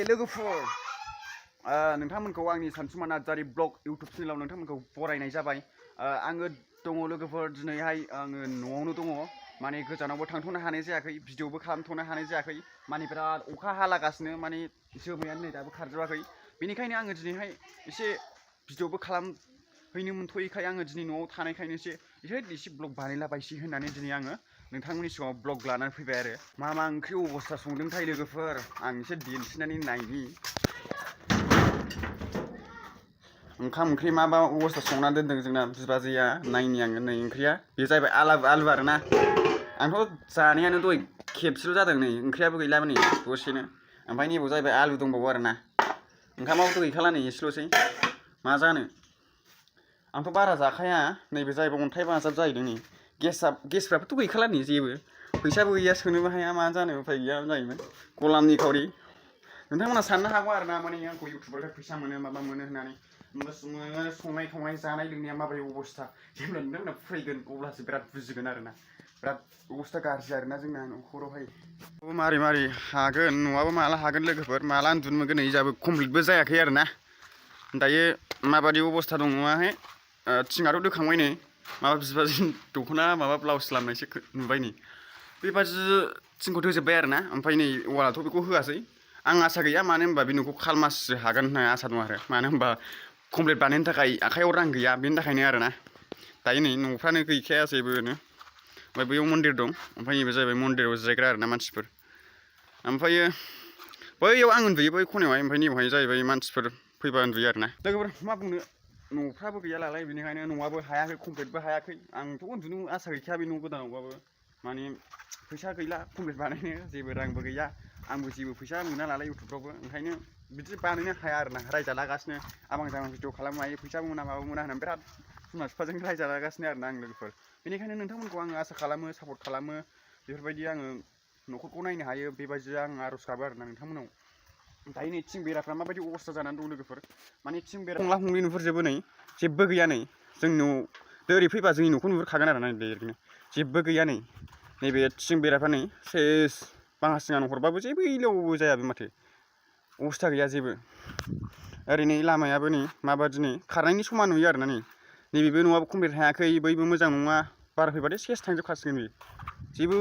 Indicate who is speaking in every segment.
Speaker 1: लोगोफोर नोंथांमोनखौ आंनि सानसुमा Narzary blog YouTube चेनेलाव नोंथांमोनखौ बरायनाय जाबाय। आङो दङ लोगोफोर दिनैहाय आङो न'आवनो दङ, माने गोजानावबो थांथ'नो हानाय जायाखै, भिडिअबो खालामथ'नो हानाय जायाखै, माने बिराद अखा हालागासिनो, माने जोमैयानो नै दाबो खारजोबाखै। बेनिखायनो आङो दिनैहाय एसे भिडिअबो खालामहैनो मोनथ'यैखाय आङो दिनै न'आव थानायखायनो एसे ब्लग बानायलाबायसै होननानै दिनै आङो नोंथांमोननि सिगाङाव ब्लग लानानै फैबाय आरो। मा ओंख्रि अबस्था संदोंथाय लोगोफोर आं एसे दिन्थिनानै नायनि। ओंखाम ओंख्रि मा अबस्था संना दोनदों जोंना बिबाजैया, नायनि आङो। नै ओंख्रिया बे जाहैबाय आलु आरोना। आंथ' जानायानो दहाय खेबसेल' जादों, नै ओंख्रियाबो गैलाबो नै दसेनो। ओमफ्राय नैबाव जाहैबाय आलु दंबावो आरोना। ओंखामाबोथ' गैखाला नै एसेल'सै, मा जानो। आंथ' बारा जाखाया। नैबे जाहैबाय अन्थाइ बाजाब जाहैदों नै। गेसफ्राबोथ' गैखाला नै जेबो, फैसाबो गैया, सोनोबो हाया, मा जानो उफाय गैया जाहैबाय। गलामनि खावरि। नोंथांमोना साननो हागौ आरोना, माने आंखौ इउटुबनिफ्राय फैसा मोनो माबा मोनो होननानै। संनाय खावनाय जानाय लोंनाया माबोरै अबस्था, जेब्ला नोंथांमोना फैगोन अब्लासो बिराद बुजिगोन आरोना। बिराद अबस्था गाज्रि आरोना जोंना न'खरावहाय। मारै हागोन, न'आबो माला हागोन लोगोफोर, माला उन्दुनो मोनगोन। नै जोंहाबो कमप्लिटबो जायाखै आरोना। दायो माबायदि अबस्था दङ न'आहाय, थिङाथ' दोखांबाय नै, माबा बिबाजै दख'ना माबा ब्लाउस लामनायसो नुबाय नै। बेबादि थिंखौ दोजोब्बाय आरोना। ओमफ्राय नै वालाथ' बेखौ होआसै। आं आसा गैया, मानो होनबा बे न'खौ खालमाससो हागोन होनना आसा दं आरो। मानो होनबा कमप्लिट बानायनो थाखाय आखाइयाव रां गैया, बेनि थाखायनो आरोना। दायो नै न'फ्रानो गैखाया जेबोनो। ओमफ्राय बैयाव मन्दिर दं, ओमफ्राय नैबे जाहैबाय मन्दिराव जिरायग्रा आरोना मानसिफोर। ओमफ्रायो बैयाव आं उन्दुयो, बै खनायावहाय। ओमफ्राय नैबेहाय जाहैबाय मानसिफोर फैबा उन्दुयो आरोना। लोगोफोर मा बुंनो, न'फ्राबो गैया नालाय, बेनिखायनो न'आबो हायाखै, कमप्लिटबो हायाखै। आंथ' उन्दुनो आसा गैखाया बे न' गोदानावबाबो। माने फैसा गैला कमप्लिट बानायनो, जेबो रांबो गैया। आंबो जेबो फैसा मोना नालाय इउटुबफ्रावबो, ओंखायनो बिदि बानायनो हाया आरोना। रायजालागासिनो आबां जाबां भिडिअ खालामनो हायो, फैसाबो मोना माबो मोना होननानै बिराद बिमा बिफाजों रायजालागासिनो आरोना आं लोगोफोर। बेनिखायनो नोंथांमोनखौ आङो आसा खालामो, सापर्ट खालामो, बेफोरबायदि आङो न'खरखौ नायनो हायो, बेबायदि आं आर'ज गाबो आरोना नोंथांमोनाव। दायो नै थिं बेराफ्रा माबायदि अबस्था जानानै दं लोगोफोर, माने थिं बेरा हंला हंलि नुहुरजोबो नै, जेबो गैया नै। जोंनाव ओरै फैबा जोंनि न'खौ नुहुरखागोन आरोना ओरैनो, जेबो गैया नै। नैबे थिं बेराफ्रा नै सेस, बाङा सिङा हरबाबो जेबो एलावबो जाया बे माथो, अबस्था गैया जेबो। ओरै नै लामायाबो नै माबादि नै खारनायनि समान नुयो आरोना नै। नैबेबो न'आबो कमप्लिट हायाखै, बैबो मोजां नङा, बार फैबाथाय सेस थांजोबखासिगोन बे। जेबो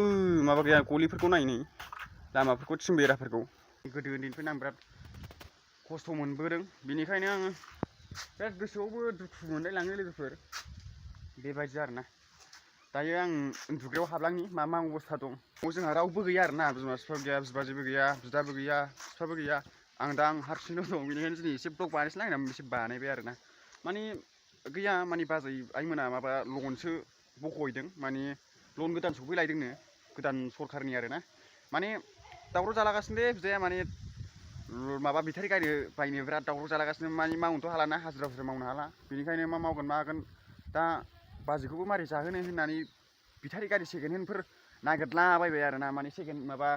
Speaker 1: माबा गैया, गलिफोरखौ नाय नै, लामाफोरखौ, थिं बेराफोरखौ। गोदो उन्दैनिफ्रायनो आं बिराद खस्थ' मोनबोदों, बेनिखायनो आङो बिराद गोसोआवबो दुखु मोनलाय लाङो लोगोफोर, बेबायदि आरोना। दायो आं उन्दुग्रायाव हाबलांनि, मा अबस्था दं। जोंहा रावबो गैया आरोना, बिमा बिफाबो गैया, बिबाजैबो गैया, बिदाबो गैया, बिफाबो गैया। आं हारसिंल' दं, बेनिखायनो दिनै एसे ब्लग बानायसैलाय होननानै एसे बानायबाय आरोना। माने गैया, माने बाजै आइमोना माबा लनसो बख'हैदों, माने लन गोदान सफैलायदोंनो, गोदान सरखारनि आरोना। माने दावराव जालागासिनो बे बिदाया, माने माबा बेटारि गारि बायनो बिराद दावराव जालागासिनो। माने मावनोथ' हालाना, हाजिरा मावनो हाला, बेनिखायनो मा मावगोन मागोन। दा बाजैखौबो मारै जाहोनो होननानै बेटारि गारि सेकेन्ड हेन्डफोर नागिरलाबायबाय आरोना। माने सेकेन्ड माबा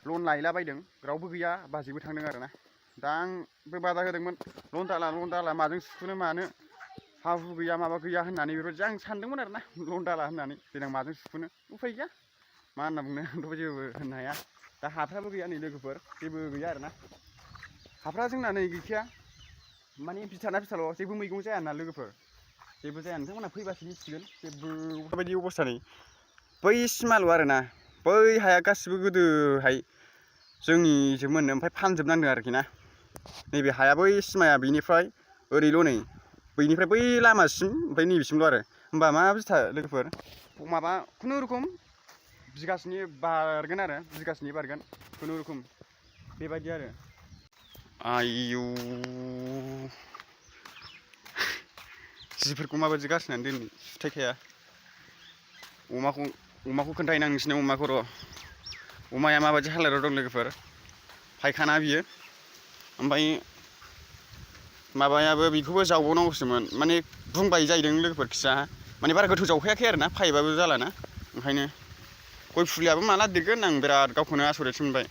Speaker 1: लन लायलाबायदों, रावबो गैया, बाजैबो थांदों आरोना। दा आंबो बादा होदोंमोन, लन दाला माजों सुख'नो मानो, हा हु गैया माबा गैया होननानै, बेबायदि आं सानदोंमोन आरोना। लन दाला होननानै देनां माजों सुख'नो, उफाय गैया, मा होनना बुंनो, आंथ' जेबो होननो हाया। दा हाफ्राबो गैया नै लोगोफोर, जेबो गैया आरोना। हाफ्रा जोंना नै गैखाया, माने बिथाल' जेबो मैगं जाया ना लोगोफोर, जेबो जाया। नोंथांमोना फैबासो मिथिगोन, जेबो बेबायदि अबस्था नै। बै सिमाल' आरोना, बै हाया गासिबो गोदोहाय जोंनिजोंमोन, ओमफ्राय फानजोबनांदों आरोखि ना। नैबे हाया बै सिमाया बेनिफ्राय ओरैल' नै, बैनिफ्राय बै लामासिम, ओमफ्राय नैबेसिमल' आरो। होमबा मा बिथा लोगोफोर, माबा खुनुरुखुम बिगासेनि बारगोन आरो, बिगासेनि बारगोन खुनुरुखुम, बेबायदि आरो। आयौ जिफोरखौ माबायदि गारसिनानै दोनो, सुथायखाया। अमाखौ खोन्थाहैनां नोंसिनो, अमाखौ र'। अमाया माबायदि हालोदाव दं लोगोफोर, फायखाना बियो। ओमफ्राय माबायाबो बेखौबो जावबावनांगौसोमोन, माने बुंबाय जाहैदों लोगोफोर खिया, माने बारा गोथौ जावखायाखै आरोना, पाइपआबो जालाना, ओंखायनो। गय फुलियाबो माला देरगोन, आं बिराद गावखौनो आसरितसो मोनबाय।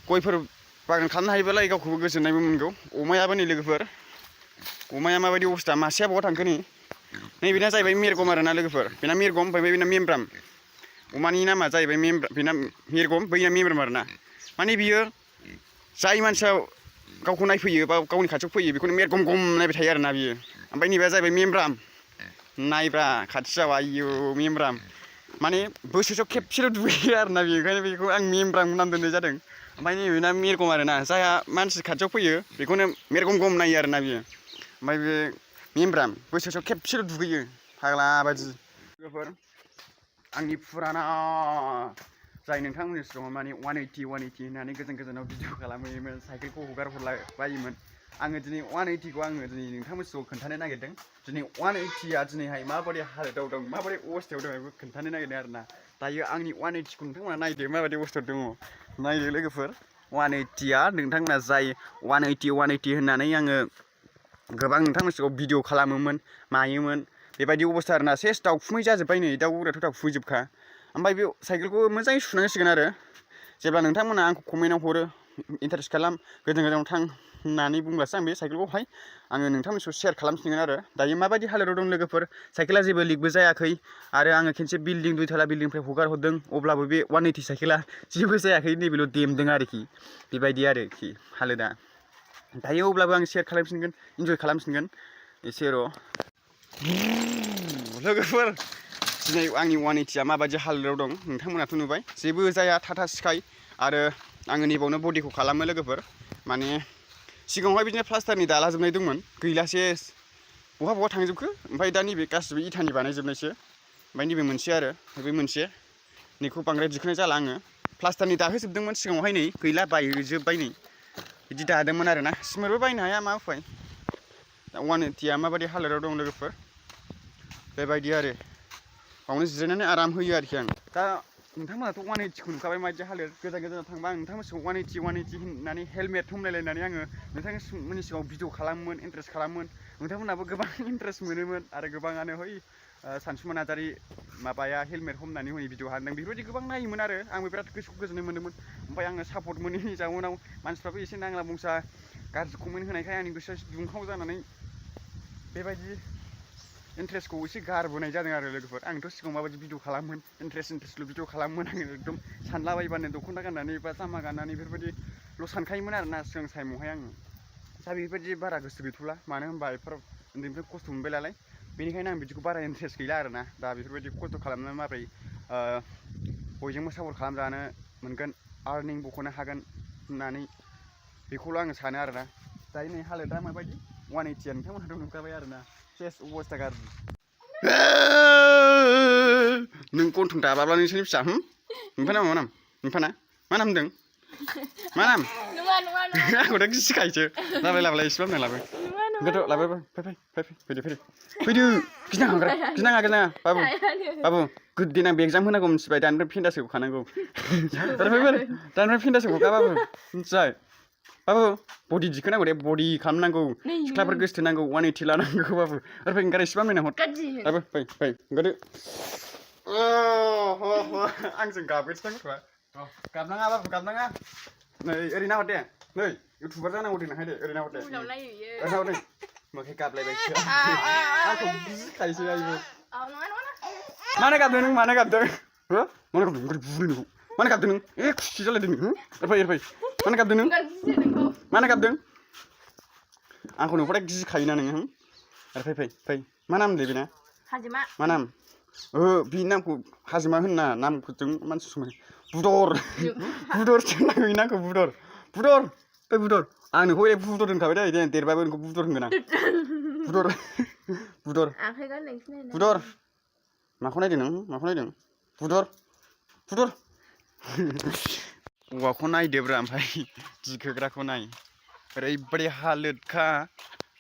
Speaker 1: गयफोर बागान खालामनो हायोबालाय गावखौबो गोजोननायबो मोनगौ। अमायाबो नै लोगोफोर, अमाया माबायदि अबस्था, मासेया बहा थांखो नै। नैबेना जाहैबाय मेरगम आरोना लोगोफोर, बेना मेरगम, ओमफ्राय बेना मेमब्राम। अमानि नामा जाहैबाय बेना मेरगम, बैना मेमब्राम आरोना। माने बियो जाय मानसिया गावखौ नायफैयो बा गावनि खाथियाव फैयो बेखौनो मेर गम गम नायबाय थायो आरोना बियो ओमफ्राय नैबेया जाहैबाय मेमब्राम नायब्रा खाथियाव आयौ मेमब्राम माने बोसोरसेयाव खेबसेल' दुगैयो आरोना बियो ओंखायनो बेखौ आं मेमब्राम नाम दोननाय जादों ओमफ्राय नैबेना मेरगम आरोना जायहा मानसि खाथियाव फैयो बेखौनो मेरगम गम नायो आरोना बियो ओमफ्राय बे मेमब्राम बोसोरसेयाव खेबसेल' दुगैयो फाग्ला बायदि लोगोफोर आंनि फुराना जाय नोंथांमोननि सिगाङाव माने 180 होननानै गोजान गोजानाव भिडिअ खालामहैयोमोन साइकेलखौ हगार हरला बायोमोन आङो दिनै 180 खौ आङो दिनै नोंथांमोननि सिगाङाव खोन्थानो नागिरदों दिनै 180 दिनैहाय माबायदि हालोदाव दं माबायदि अबस्थायाव दं बेखौ खोन्थानो नागिरदों आरोना दायो आंनि 180 खौ नोंथांमोना नायदो माबायदि अबस्थायाव दङ नायदो लोगोफोर 180 नोंथांमोना जाय 180 होननानै आङो गोबां नोंथांमोननि सिगाङाव भिडिअ खालामोमोन मायोमोन बेबायदि अबस्था आरोना सेस दाउखुमै जाजोब्बाय नै दाउ गग्रायाथ' दाउखुमैजोबखा ओमफ्राय बे साइकेलखौ मोजाङै सुनांसिगोन आरो जेब्ला नोंथांमोना आंखौ कमेन्टआव हरो इन्टारेस्ट खालाम गोजान गोजानाव थां होननानै बुंब्लासो आं बे साइकेलखौहाय आङो नोंथांमोननि सायाव शेयार खालामसिगोन आरो दायो माबायदि हालोदाव दं लोगोफोर साइकेला जेबो लिकबो जायाखै आरो आङो खेनसे बिल्डिं 2 थाला बिल्डिंनिफ्राय हगार हरदों अब्लाबो बे 180 साइकेला जेबो जायाखै नैबेल' देमदों आरोखि बेबायदि आरोखि हालोदा दायो अब्लाबो आं शेयार खालामफिनगोन इन्जय खालामफिनगोन एसे र' लोगोफोर दिनै आंनि 180 माबायदि हालोदाव दं नोंथांमोनाथ' नुबाय जेबो जाया थाथा सिखाय आरो आङो नैबावनो बडिखौ खालामो लोगोफोर माने सिगाङावहाय बिदिनो प्लास्टारनि दालाजोबनाय दंमोन गैलासे बहा थांजोबखो ओमफ्राय दा नैबे गासिबो इटानि बानायजोबनायसो ओमफ्राय नैबे मोनसे आरो बे मोनसे नैखौ बांद्राय दिखोनाय जाला आङो प्लास्टारनि दाहोजोबदोंमोन सिगाङावहाय नै गैला बायजोब्बाय नै बिदि दादोंमोन आरोना सिमोरबो बायनो हाया मा उफाय दा 180 माबायदि हालोदाव दं लोगोफोर बेबायदि आरो बावनो जिरायनानै आराम होयो आरोखि आं दा नोंथांमोनाथ' 180 खौ नुखाबाय माबायदि हालोद गोजान गोजानाव थांबा आं नोंथांमोनखौ 180 होननानै हेलमेट हमलायलायनानै आङो नोंथांमोननि सिगाङाव भिडिअ खालामोमोन इन्टारेस्ट खालामोमोन नोंथांमोनाबो गोबां इन्टारेस्ट मोनोमोन आरो गोबाङानो है सानसुमा नार्जारि माबाया हेलमेट हमनानै हनै भिडिअ हादों बेफोरबायदि गोबां नायोमोन आरो आंबो बिराद गोसोखौ गोजोननाय मोनदोंमोन ओमफ्राय आङो सापर्ट मोनैनि जाउनाव मानसिफ्राबो एसे नांला बंसा गाज्रि कमेन्ट होनायखाय आंनि गोसोआ दुंखाव जानानै बेबायदि इन्टारेस्टखौ एसे गारबोनाय जादों आरो लोगोफोर आंथ' सिगाङाव माबायदि भिडिअ खालामोन इन्टारेस्टल' भिडिअ खालामोन आङो एकदम सानलाबायबानो दख'ना गाननानै बा जामा गाननानै बेफोरबायदिल' सानखायोमोन आरोना सिगां टाइमावहाय आङो दा बेफोरबायदि बारा गोसो गैथ'ला मानो होनबा एफोराव उन्दैनिफ्राय खस्थ' मोनबाय नालाय बेनिखायनो आं बिदिखौ बारा इन्टारेस्ट गैला आरोना दा बेफोरबायदि खस्थ' खालामनानै माबोरै बयजोंबो सापर्ट खालामजानो मोनगोन आर्निं बख'नो हागोन होननानै बेखौल' आङो सानो आरोना दायो नै हालोदा माबायदि 180 नोंथांमोनहाथ' नुखाबाय आरोना सेस अबस्था गाज्रि नों गन्थं दाब्लाब्ला नोंसोरनि फिसा नोंफाना मा नाम नोंफाना मा नाम होनदों मा नाम आंखौ दा गिखायोसो लाबाय एसेबां होनना लाबो ओंखायथ' लाबाय फैदो गिनाङा बाबु देनां एगजाम होनांगौ मिथिबाय दानिफ्राय फेन्दासो होखानांगौ दानिफ्राय फेन्दासो हरखा बाबु मिथिबाय बाबु बडि दिखोनांगौ दे बडि खालामनांगौ सिख्लाफोर गोसोथोनांगौ 180 लानांगौ बाबु आरो फै ओंखार एसेबां नायना हर बाबु फै ओंखारदो आंजों गाबगोनसो गथ'आ गाबनाङा बाबु गाबनाङा नै ओरै नाहर दे नै इउटुबार जानांगौ देनांहाय दे ओरै नाहर दे मोखां गाबलायबायसो आंखौ गिखायोसो आयौ मानो गाबदों नों मानो गाबदों मानो गाबदों नों खुसि जालायदों नों फै मानो गाबदों नों मानो गाबदों आंखौ नुबाथाय गिखायोना नोङो आरो फै मा नाम होनदों बेना हाजिमा मा नाम बे नामखौ हाजिमा होनना नामखौजों मानसि बुदरसो होननांगौ बे नामखौ बुदर आं नोंखौ बुदर होनखाबाय दे देरबाबो नोंखौ बुदर होनगोन आं बुदर माखौ नायदों नों बुदर औवाखौ नायदोब्रा ओमफ्राय दिखोग्राखौ नाय ओरैबायदि हालोदखा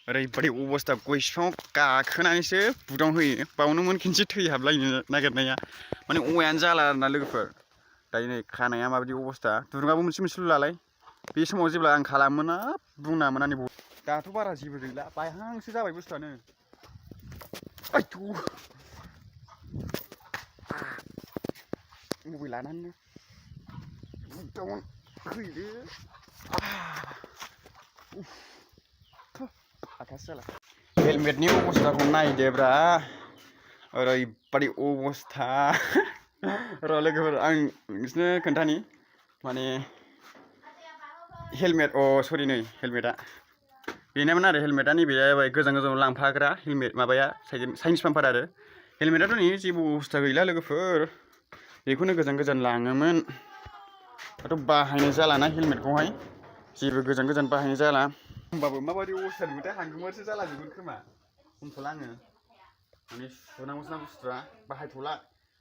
Speaker 1: ओरैबायदि अबस्था गय बिफाङाव गाखोनानैसो बुदाव होयो बावनो मोनखिनसे थैहाबलायनो नागिरनाया माने औवायानो जाला आरोना लोगोफोर दायो नै खानाया माबायदि अबस्था दुरुङाबो मोनसेल' लालाय बे समाव जेब्ला आं खालामोन बुंनामोन आंनि दाथ' बारा जेबो गैला बायहांसो जाबाय बुस्थुआनो मबाइल लानानै फैदो आखासो जाला हेलमेटनि अबस्थाखौ नायदोब्रा ओरैबायदि अबस्था र' लोगोफोर आं नोंसोरनो खोन्थानि माने हेलमेट सरि नै हेलमेटआ बेनोमोन आरो हेलमेटआ नैबे जाबाय गोजान गोजानाव लांफाग्रा हेलमेट माबाया साइन्स बाम्पार आरो हेलमेटआथ' नै जेबो अबस्था गैला लोगोफोर बेखौनो गोजान गोजान लाङोमोन दाथ' बाहायनाय जालाना हेलमेटखौहाय जेबो गोजान गोजान बाहायनाय जाला होमबाबो माबायदि अबस्था नुयोथाय हांगोमोरसो जालाजोबगोन खोमा बुंथ'ला आङो माने सुनांगौसो ना बुस्थुआ बाहायथ'ला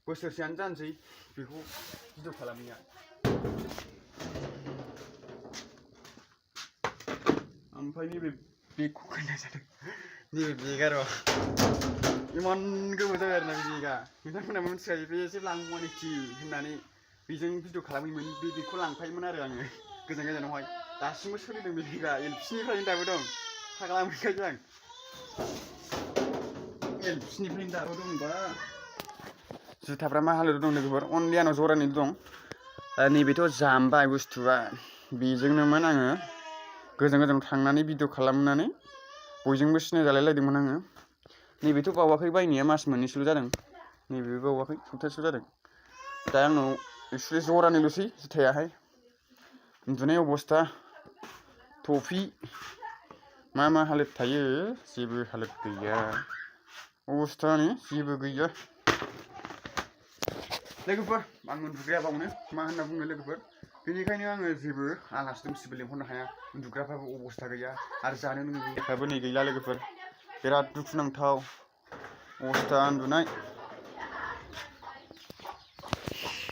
Speaker 1: बोसोरसेयानो जानोसै बेखौ भिडिअ खालामनाया ओमफ्राय नैबे बेगखौ खोन्था जादों नैबे बेगा र' इमान गोबाव जाबाय आरोना बे बेगा नोंथांमोनाबो मिथिखायो बे एसे लांगुवानिटि होननानै बेजों भिडिअ खालामोमोन बे बेगखौ लांफायोमोन आरो आङो गोजान गोजानावहाय दासिमबो सोलिदों बे बेगा एलपिनिफ्रायनो दाबो दं फाग्ला मोनखायो आं एलपिनिफ्रायनो दाबो दं होनबा जुथाफ्रा मा हालोदाव दं लोगोफोर अनलि आंनाव जरानै दं नैबेथ' जामबाय बुस्थुआ बेजोंनोमोन आङो गोजान गोजानाव थांनानै भिडिअ खालामनानै बयजोंबो सिनायजालायलायदोंमोन आङो नैबेथ' बावाखै बायनाया मास मोननैसोल' जादों नैबेबो बावाखै सप्तासेल' जादों दा आंनाव एक्सुवेलि जरानैल'सै जुथायाहाय उन्दुनाय अबस्था टफि मा हालोद थायो जेबो हालोद गैया अबस्थानि जेबो गैया लोगोफोर आं उन्दुग्राया बावनो मा होनना बुङो लोगोफोर बेनिखायनो आङो जेबो आलासि दुमसिबो लेंहरनो हाया उन्दुग्राफ्राबो अबस्था गैया आरो जानो लोंनोबो नै गैला लोगोफोर बिराद दुखुनांथाव अबस्था उन्दुनाय